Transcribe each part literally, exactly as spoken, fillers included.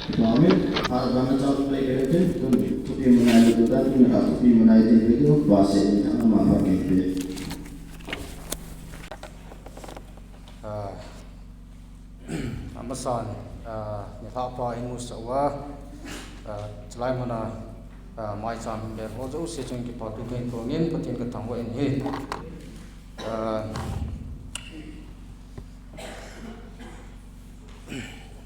Amen. Har gana chau play kare pen, tun thupi munai ni tu ta, tun ha thupi munai te pe tu, pa se ni thang ma pa ke pe. Ah, amasan, ah, nilhah pha in mu sa uva, ah, chulai muna, ah, maicham hin bel ho jouse chun kipa thu kahin phong in, Pathen kathangvah in ahi. Ah,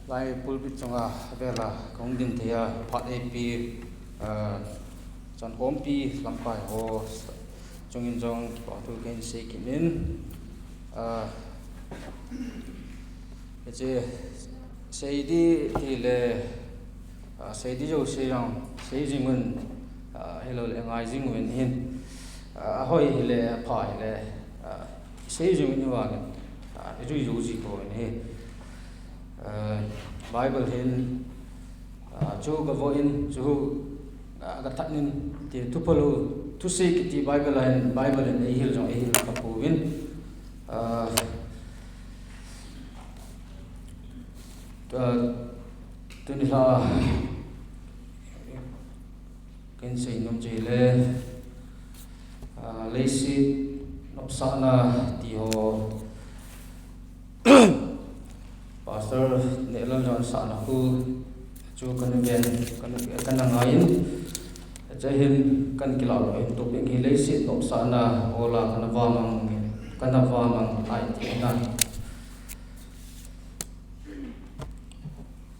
Lai pulpit chunga vela kahung din thei a, phat eipi, ah, chankhompi lamkai ho chungin jong kipa thu kahin sei kit in, ah, hiche sei di tile, ah, sei di jouse jong sei jing un, ah, hilou le ngai jing un hin, ah, ahoi hile, apha hile, ah, sei jing un vangin, ah, ijui jou ji poi ahi. Ah, Bible hin, ah, chu kavoh in, chu, ah, kathat in, ti thu phalou, thusei kiti Bible a hin, Bible in eihil jong eihil kapouvin. Ah, ah, tuni lha, Kahin seinom chu hile, ah, leiset nopsahna ti ho, Pastor Nehlal jong sahna khu, chu kana ven, kana, kana ngai in, chuhin kana kilah lou in, topic hi leiset nopsahna, hola kana vamang, kana vamang, ai ti na.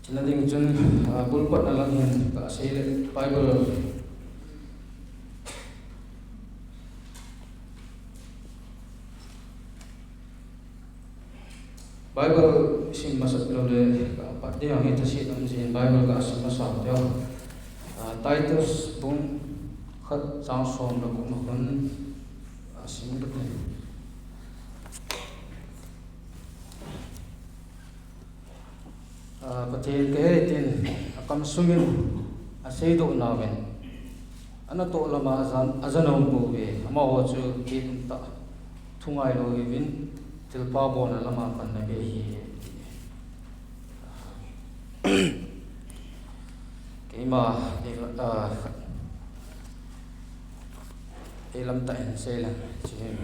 Chuna ding chun, ah, bulpatna lang hin kasei le Bible. Bible sim masat lou le, kapat ding hi thase tam jin Bible kasim masa teo. Ah, Titus bung khat chang som le gup na khun, ah, sim kate. Ah, Pathen kahi tin, akam sungin aseidoh nauvin, anatoh lama ajan, ajan aum pouve, amaho chu kidum tah, thu ngailou hiuvin, thilpha bolna lama panna beh ahi. Keima, eh, ah, eilam tah in sei leng, chu hin.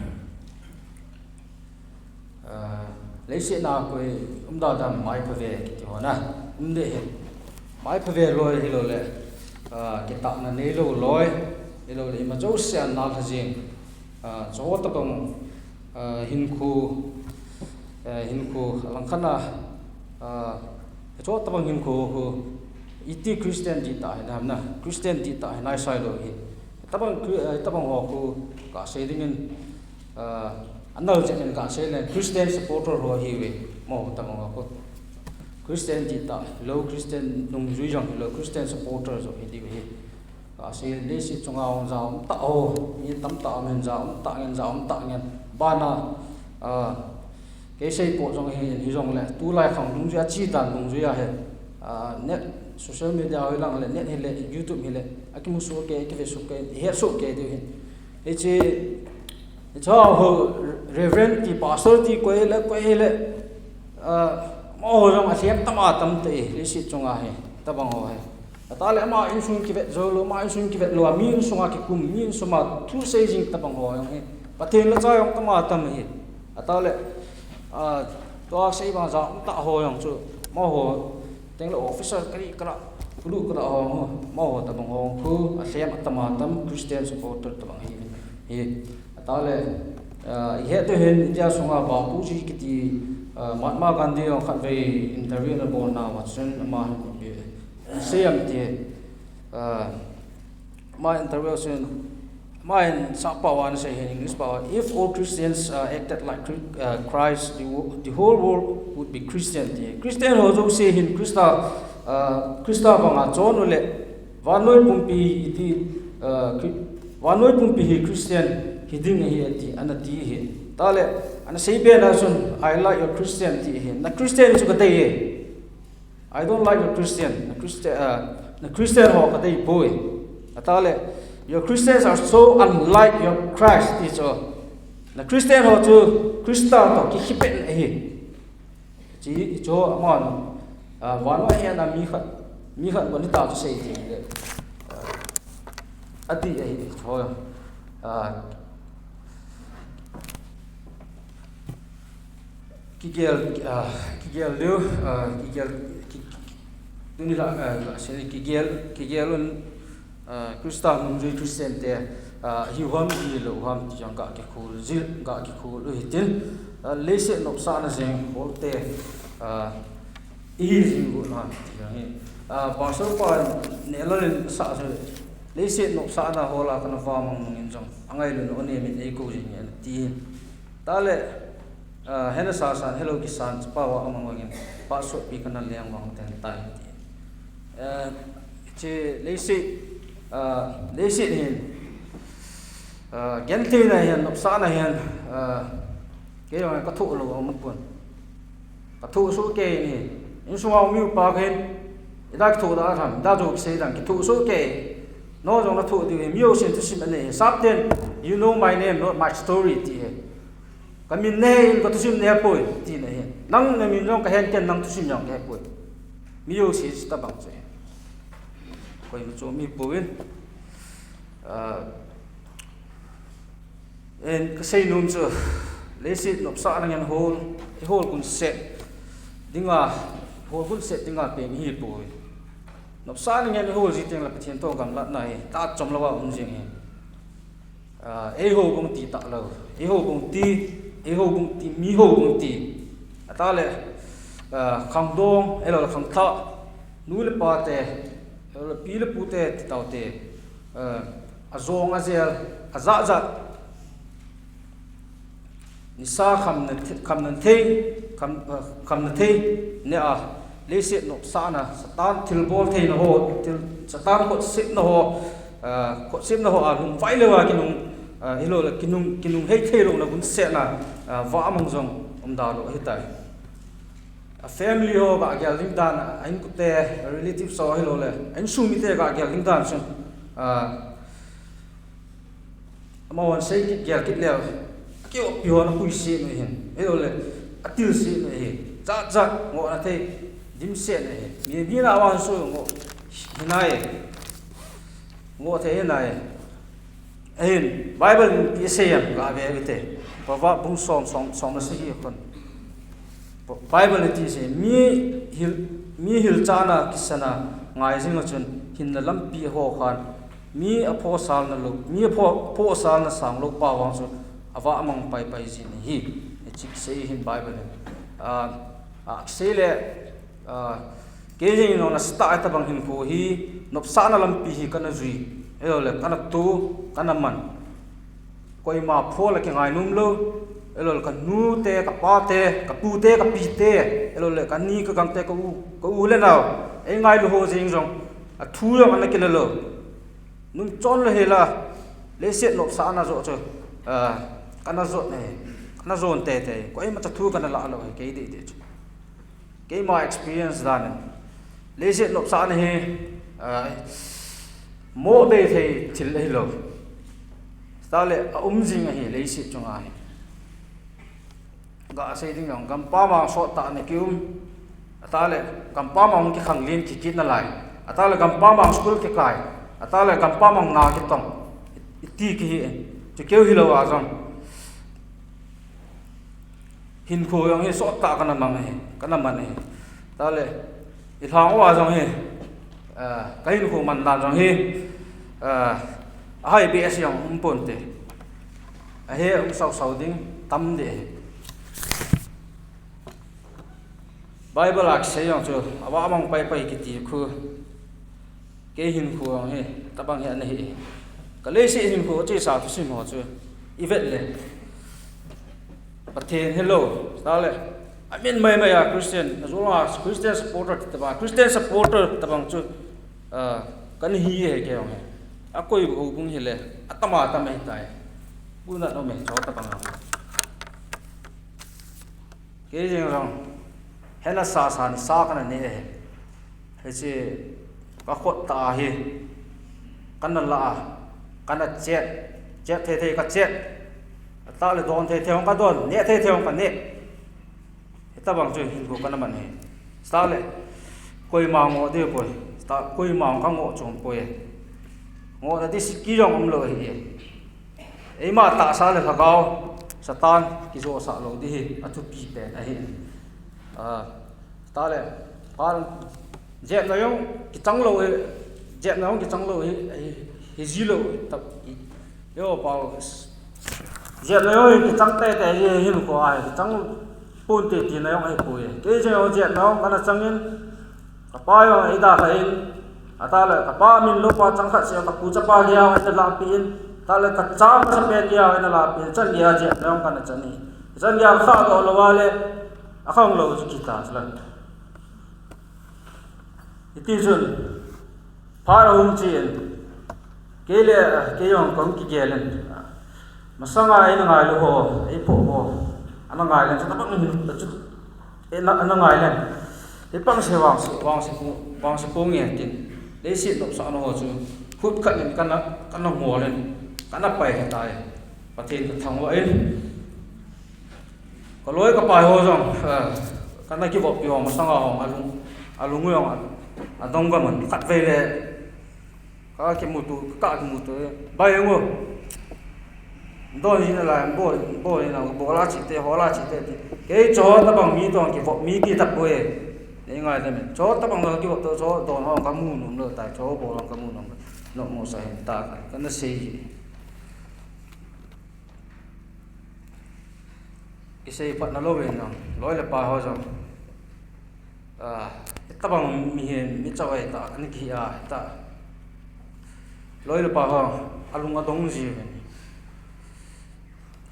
Ah, leiset a koi um da dam mai phave kiti ho na. Um de hi. Mai phave loi hilou le, ah, kitahna neilou loi, hilou le ima jouse a na lha jing. Ah, chu tabang, ah, hinkho, eh, hinkho langkhat a, ah, chu tabang hinkho khu iti Christian ti tah hi na, Christian ti tah hi naisai lou hi. Tabang Chri-, eh, tabang ho khu kasei dingin, ah, anal chen in kasei le Christian supporter ho hiuve, mo tabang ho khu. Christian ti tah lou, Christian nungjui jong hilou, Christian supporter jong hi diu hi. Kasei leiset chunga hung ja um tah ho, mi tamtah um in ja um tah ngen, ja um tah ngen. Bana, ah, Kei sei po jong hi, hijongle, tulai khang dungjui a, chi dan dungjui a hi, ah, net, social media hoi lang le, net hile, YouTube hile, akimu soh kei, akive soh kei, ihet soh kei diu hin. Hiche, hiche ho, Reverend ti, Pastor ti, koi le, koi hile, ah, amaho jong alhem tam a tam te, leiset chunga hi, tabang ho hi. Atale ama insung kivet jou lou, ama insung kivet lou, mi insunga kikum, mi insunga thusei jing tabang ho jong hi. Pathen lhacha jong tam a tam hi. Atale, ah, tua sei bang ja um tah ho jong chu, amaho, tengle officer kari kara, kulu kara ho, amaho tabang ho khu, alhem atam a tam, Christian supporter tabang hi, hi. Atale, ah, ihet u hin India sunga Bapuji kiti, ah, Mahatma Gandhi jong khatvei interview ana bolna uva chun ama hin, sei am ti, ah, ama interview chun, ama in sap pao a ana sei hin English pao a, "If all Christians, uh, acted like Chri-, uh, Christ, the wo-, the whole world would be Christian," ti. Christian ho jouse hin Christa, uh, Christa banga chon u le, vannoi pumpi iti, uh, Chri-, vannoi pumpi hi Christian hiding ahi ati, ana ti hi. Tale, ana sei be na chun, "I like your Christian," ti hi. Na Christian chu kadei e. "I don't like your Christian." Na Christi-, ah, na Christian ho kadei poi. Atale, "Your Christians are so unlike your Christ," ti chu. Na Christian ho chu Christa to kikhipet ahi. Chi chu aman, ah, vannoi a ana mi khat, Mi khat kon hita chu sei thei le, ah, adih ahi, choi. Ah, kigel, ah, kigel diu, ah, kigel, ki, ki, tuni la, ah, la, sei kigel, kigel un, ah, Christa nungjui Christian te, ah, hiu ham, hilou ham ti jong ga kikhol jing, ga kikhol u hitin, ah, leiset nopsahna jeng hol te, ah, ihi jing u na ti jong hi. Ah, Pastor pa Nehlal in asah chu, leiset nopsahna hol a kana vamang mangin jong, angailutna u nemin eikou jing e ati. Tale, ah, hena sasan, hello kisan, chapa va amang vangin, pa sotpi kana leng vang ten tai ti. Ah, hiche leiset, ah, leiset hin, ah, gentheina hin, nopsahna hin, ah, kei jong ka thoh lou aum pon. Ka thoh soh kei in hi. Insunga um mi upa kei in, ida kithoh da ham, ida jo kisei dang, kithoh soh kei. Nang jong nathoh diu hi, mi jousen thusim anei hi. Sap ten, "You know my name, not my story," ti hi. Ka min nahei in, ka thusim nahe poi, tina hi. Nang na min jong kahen kei, nang thusim jong kahe poi. Mi jouse hitabang chu hi. Koima chu mi pon. Ah, Kasei nom chu, leiset nopsahna ngen hol, ihol gunset dinga, hol gunset dinga peng ihi poi. Nopsahna ngen ihol ji teng le Pathen toh gamlatna hi, tachom louva um jing hi. Ah, eiho bung ti talou, eiho bung ti, eiho bung ti, miho bung ti. Atale, ah, khangdong, ahilou le khangthah, nu le pa te, ahilou le pi le pu te, ti tau te. Ah, ajong ajel, ajat jat. Nisa khamna the-, khamna thei, kham, ah, khamna thei, nea, leiset nopsahna, Satan thilbol theina ho, thil, Satan khotsepna ho, ah, khotsepna ho a lungvai louva kinung, ah, ahilou le kinung, kinung hei thei louna gunsetna, ah, vamang jong umda lou ahitai. A family ho ga gel ding dan, a inkote, a relatives ho ahilou le, a insung mite ga gel ding dan chun, ah, amahon sei kit gel kit leu, akioppi hon apuise u ahin, ahilou le, atilse u ahi, jat jat ngohna thei, dimset u ahi, mi, mi na vang chu ngoh, hinai, ngoh thei hinai. Ahin, Bible in ipi asei em, gave uvite. Proverb bung som, som, som le sagi a kon. Bible in iti asei, mi hil, mi hilchahna kisana ngai jing a chun, hinna lampi aho khan, mi aphosalna lou, mi apho, aphosalna sang lou pa vang chu, avah mang pai pai jin ahi. Hiche kisei hin Bible in. Ah, ah, kisei le, Ah, kei jeng in jong nasatah a tabang hinkho hi, nopsahna lampi hi kana jui. Ahilou le, kana toh, kana man. Koima pho le kingai nom lou. Ahilou le, ka nu te, ka pa te, ka pu te, ka pi te. Ahilou le, ka ni, ka gang te, ka u, ka u le nao. Eingailu ho jeng jong. Athu jong ana kila lou. Nung chon le hela. Leiset nopsahna joh chu. Ah, kana jot ne. Kana jon tei tei. Koima cha thu kana la lou. Kei dei dei chu. Keima experience dan in. Leiset nopsahna hi, ah, mo be thei thil ahilou. Tale aum jing ahi leiset chunga hi. Ga sei ding jong gampam a sot tah na kium. Atale gampam a hung kikhang lin kikit nalai. Atale gampam a school kikai. Atale gampam a na kitong. Iti kihi. Chu keu hilou a jong. Hinkho jong hi sot tah kana mang hi, kana man hi. Tale, ilhang uva jong hi, ah, ka hinkho man dan jong hi, ah, ahai be asi jong um ponte. Ahe um sau sau ding tam deh hi. Bible a kisei jong chu, avah mang pai pai kiti khu. Kei hinkho hi, tabang hi ana hi. Ka leiset hinkho chesa thusim ho chu, ivet le. Pathen hilou, tale. Amin mai mai a Christian, ajou a Christian supporter ti tabang, Christian supporter tabang chu, ah, kana hi e kei jong hi. Akoi bou bung hile, atama tama hitai. Buna no me cho tabang. Kei jeng jong, hena sa sa nisa kana ne e. Hiche, ka khut tah a hi, kana la a, kana chet, chet thei thei ka chet. Atale don thei thei hung ka don, ne thei thei hung ka ne. Hitabang chu hinkho kana man hi. Tale, koima ngoh ding poi. ta koima ka ngoh chom poi. Ngohna ding siki jong umlou ahi. Eima tahsa le lhagao, Satan kijosah lou ding hi athupi pen ahi. Ah, tale, pa, jepna jong kichang lou hi, jepna jong kichang lou hi, hi, hi ji lou, ta, hi, yo, pa, jepna jong kichang teitei hi, hinkho a hi, kichang ponte tina jong ahipoi. Kei jong jepna jong kana changin, kapa jong eidalhah in, atale, kapa min loupa chang khat seh, kapu chapa geiya eina lahpeh in, tale, kacha masapen geiya eina lahpeh in, chan geiya jepna jong kana chan hi. Chan geiya kakhah doh lou a le, akhah lou chu kita chula. Hiti chun, phat ahung chen, kei le, kei jong kahung kigel in. Masanga eina ngailu ho, eiphoh ho, ana ngailen, chu tabang hin, chu, eina, ana ngailen. Hipang se vangse, vangse pu, vangse pu nge tin. Leiset nopsahna ho chu, khut khat in kana, kana ngol in, kana pai kha tai. Pathen kathangvah in. Kaloi kapai ho jong, eh, kana kivoppi ho masanga ho, alung, alung jong, adong gam in, khatvei le, ka kimuto, ka kimuto, bai ngo. Don jin alai, bol, bol in a, bol a chite, hol a chite, ti. Kei chu tabang mi don kivop mi kitapoi. Nei ngaidam in. Chu tabang don kivop to, chu don ho kamu nom lou tai, chu bol ho kamu nom, nom mo sa hin ta, kana sei. Kisei phatna lou ve na, loi le pai ho jong. Ah, tabang mihem, mi chavai ta, ani ki a, ta. Loi le pai ho, alung adong ji ve.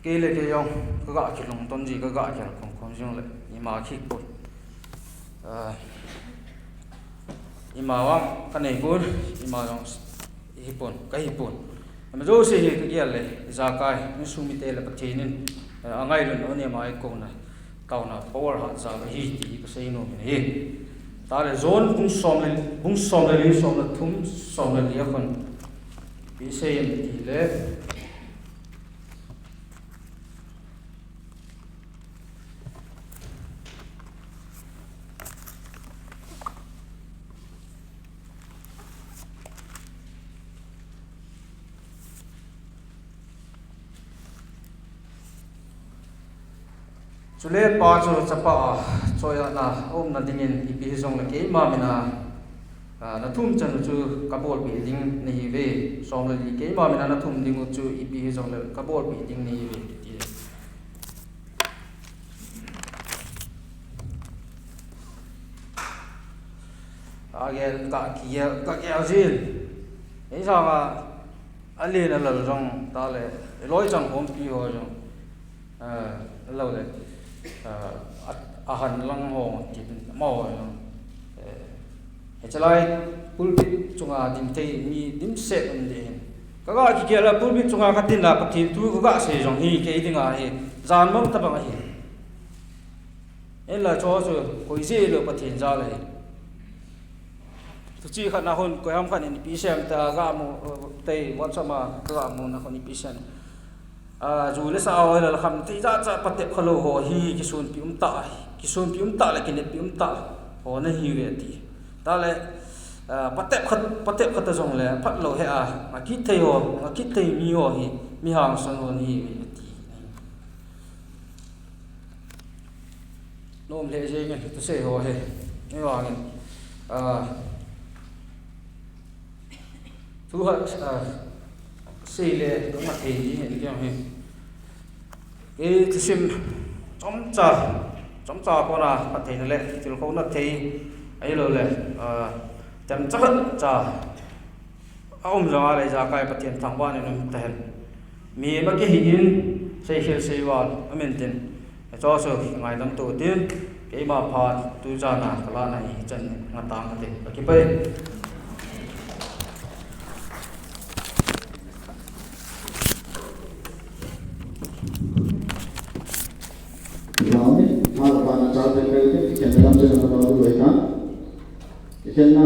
Kei le kei jong, kaga kilungton ji, kaga kihal khom khom jong le, ima khi poi. Ah, ima vang kanei pon, ima jong hipon, kahipon. Ama jouse hi kagel le, ijakai, insung mite le Pathen in, eh, angailutna, anema eikouna, taona, power hat jal ahi ti kasei nom in ahi. Tale John bung som le, bung som le li, som le thum, som le li a kon. Ipi asei em tile. Chule Pa chu Chapa a choiya na umna dingin ipi hijongle keima mina, a, nathum chan u chu kabolpeh ding nahiuve. Som le li, keima mina nathum ding u chu ipi hijongle kabolpeh ding nahiuve, ti. Agel, ka kigel, ka gel jin. Ei sanga, alen alal jong, tale, loi chang khompi ho jong. Ah, lou le. Ah, a, ahan lang ho, tipin, mo ho jong. Eh, hichelai, pulpit chunga dim thei, mi dimset um ding ahin. Kaga kigel a pulpit chunga katin la Pathen thu kaga sei jong hi, kei dinga hi. Jan mong tabang ahi. Hinla chu chu, koi jeh lou Pathen jal ahi. Tuchi khat na hon, koiham khat in ipi sem ta, ga mu, tei, WhatsApp a, ga mu na hon ipi sem. A, ju le sa ho le kham, tei ja cha patep kha lou ho hi, kisunpi um ta, kisunpi um ta le kineppi um ta, ho nahiuve ti. Tale, a, patep khat, patep khat ta jongle, phat lou he a, nga kit thei ho, nga kit thei mi ho hi, mi hangsan ho nahiuve ti. Nom lheh jeng in, thusei ho hi. Ahivangin, ah, thu khat, ah, sei le, kamat thei ding ahi, kei hi. Kei thusim chomcha, chomcha kona phattheina le, tilkhouna thei, ahilou le, ah, themcha khat cha. A um jong a le ijakai Pathen thangvah in um tahen. Mi ma kihi in, seikhel seival, amin tin. Achoisu ngaidam to tin, keima phat tujan a kalahna hi chan ngatang kate. Kakipah e. Amen. Phat bana chate pe, kikhenna lam chena ka dong du le ta. Kikhenna